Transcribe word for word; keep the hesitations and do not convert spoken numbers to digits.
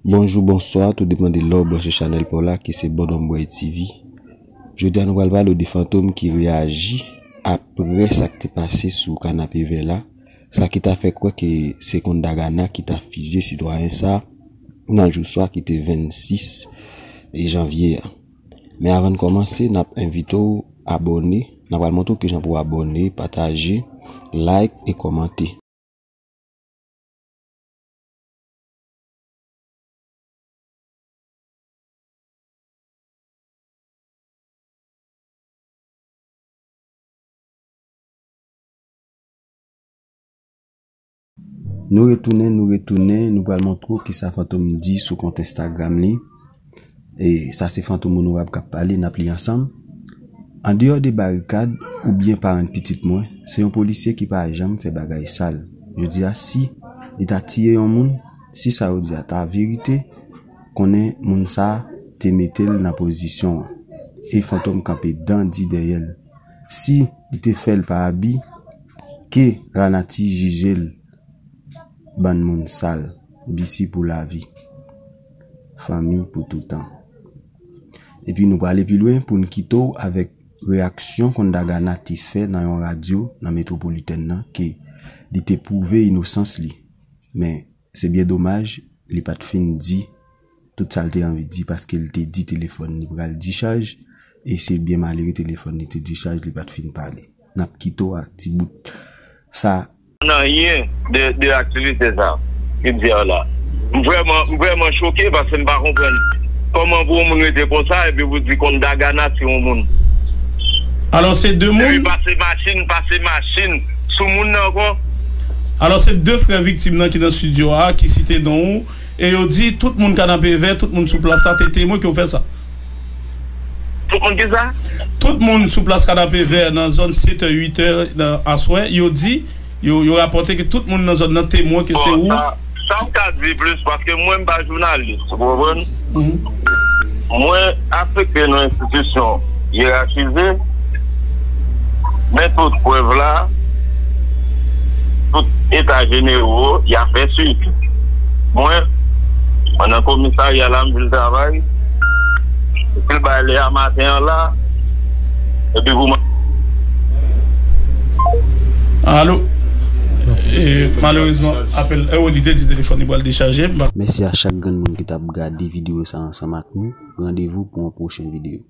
Bonjou, bonswa, tou depann de lè w branche chanèl pa w la, ki se Bonhomme Boy T V. Jodi a, nou pral pale w de Fantom ki reyaji apre sa k te pase sou Kanapevè la, sa ki ta fè kwè ke se Kondagana ki ta fize sitwayen sa nan jou swa ki te vennsis janvye a. Men avan n kòmanse, n ap envite w abòne. N ap pral montre w kijan pou w abòne, pataje, like e kòmante. Nou retounen, nou retounen, nou pral montre w kisa Fantom di sou kont Instagram li. E sa se Fantom Onorab k ap pale, n ap li ansanm. Andeyò de barikad oubyen parenn pitit mwen, se yon polisye ki pa janm fè bagay sal. Yo di a si li ta tiye yon moun, si sa yo di a ta verite, konnen moun sa a te mete l nan pozisyon an. E Fantom kanpe dan di dèyè l. Si li te fè l pa abi, ke lanati jije l. Bann moun sal, bisi pou lavi, fanmi pou toutan. Epi nou prale pi lwen pou n kite w avèk reyaksyon Kondagana te fè nan yon radyo nan metwopolitèn nan ke li te pwouve inosans li. Men se byen domaj, li pa t fin di tout sa l te anvi di paske l te di telefòn li pral dichaj e se byen malere telefòn li te dichaj, li pa t fin pale. N ap kite w ak ti bout sa. Anyen de, de aktivite sa ki m di a la. M vrèman, m vrèman choke paske m pa konprann kòman pou yon moun rete konsa epi pou di Kondagana se yon moun. Alò, se de moun. Epi pase machin, pase machin sou moun nan ankò. Alò, se de frè viktim nan ki nan estidyo a, ki site non ou, e yo di tout moun Kanapevè, tout moun sou plas la te temwen ke w fè sa. Tout moun ki sa? Tout moun sou plas Kanapevè nan zòn sèt è, uit è nan aswè, yo di, yo, yo rapòte ke tout moun nan zòn nan temwen ke se ou. Bon, sa, sa m ka di plis, paske mwen m pa jounalis, ou konprann? Mhm. Mwen afekte nan enstitisyon yerachize, men tout prèv la, tout eta jenero, y a fè swivi. Mwen, mwen nan komisarya la, m vin travay. Epi l bay lè a maten an la, epi pou mwen. Alo? E, malerezman, apèl, e, li te di telefòn li pral dechaje. Mèsi a chak grenn moun ki t ap gade videyo sa ansanm ak nou. Randevou pou yon pwochen videyo.